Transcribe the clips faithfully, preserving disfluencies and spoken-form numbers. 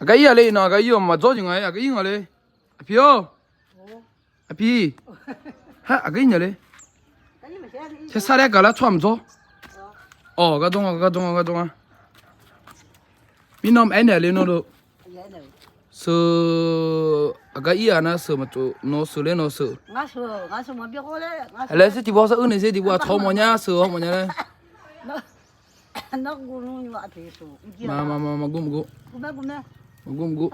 Aqgar ir-aq le iqnan, aqgar ir-awq maqdzawr jeq nga-aer, aqgar ir nga le. Aqpiq-or. Aqpiq. Har aqgar ir nya le. Taer sar laer gaq lar tsawrhaq maqdzawr. Awq, gardawr nga, gardawr nga, gardawr nga. Mirnan maqaer naeq le nawr lo. Sheuq, aqgar ir-aq nar sheuq maqtsov nawq sheuq laer nawq sheuq. Laer sar tiqpov sar uir naeq sar tiqpov aqtawq mawfnya sheuq-awr mawfnya laer. Maqgor maqgor. Maqgor maqgor.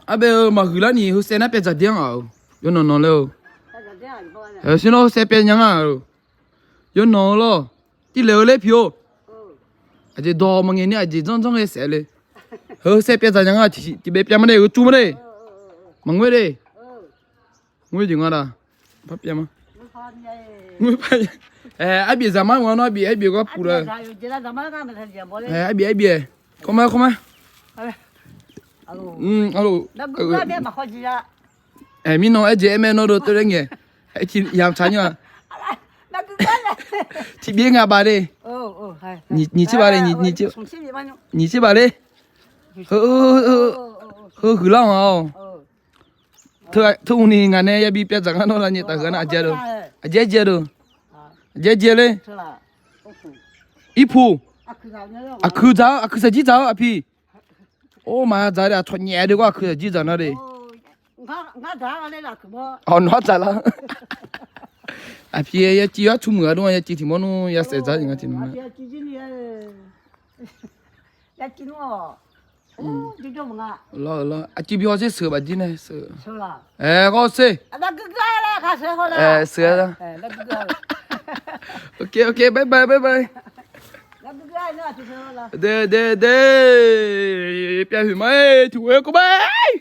Arbae-eu maqhuiq lar ni heusaev nar pyaev dzaq der-anr ghaq-euq. Yawnanq nanq laer-eu. Sher nawr heusaev pyaev nya nga-euq. Yawnanq-eu lawr. Tirlaeq-eu laer pi-or. Aqjeq dawq maqngaeq ni aqjeq janrjanr ghae saef le. Heusaev pyaev dzaq nya nga tiqbae pyaev ma de, heucuv ma de. Maqngoer de. Ngoer jeq nga da. Par pyaev ma. Arbyef zaqmar nga nawr, arbyef arbyef gar puq la. Arbyef arbyef. Kawr ma, kawr ma. Mirnan aerjeq aer mae nawr dov tov laer ngae. Yamq tsaq nymr-a. Tiqbyaer nga baf de. Nyiq tser baf de, nyiq tser baf de. Heu huiqlar-anr-awq. Teu uqni ngaq nae yabi pyaev dzaq ngar nawr lavnyae taf heu-a nar aqjeq-a deuq. Aqjeq-a jeq-a deuq. Aqjeq-a jeq le. Irpuq. Aqkuiq dzaq-eu, aqkuiq shaqjir dzaq-eu aqpiq. Or, maqdzaq de, aqcawq nyaef de gawr aqkuiq shaqjir dzaq nar de. Awq, nawr dzaq lar. Aqpiq ya civ-a tmr muiq-a dov-a ya civ tiq mawr nmr ya saef dzaq-a jeq nga tiq nmr-a. Lawr, lawr, aqciv bi haw sher sheuq bafjir nae sheuq. Aer, ghawr sher. Aer, sheuq-a. Ok, ok, bye bye, bye bye. De, de, de. Pyav huiq ma-aer tiq ghoe kov ma-aer.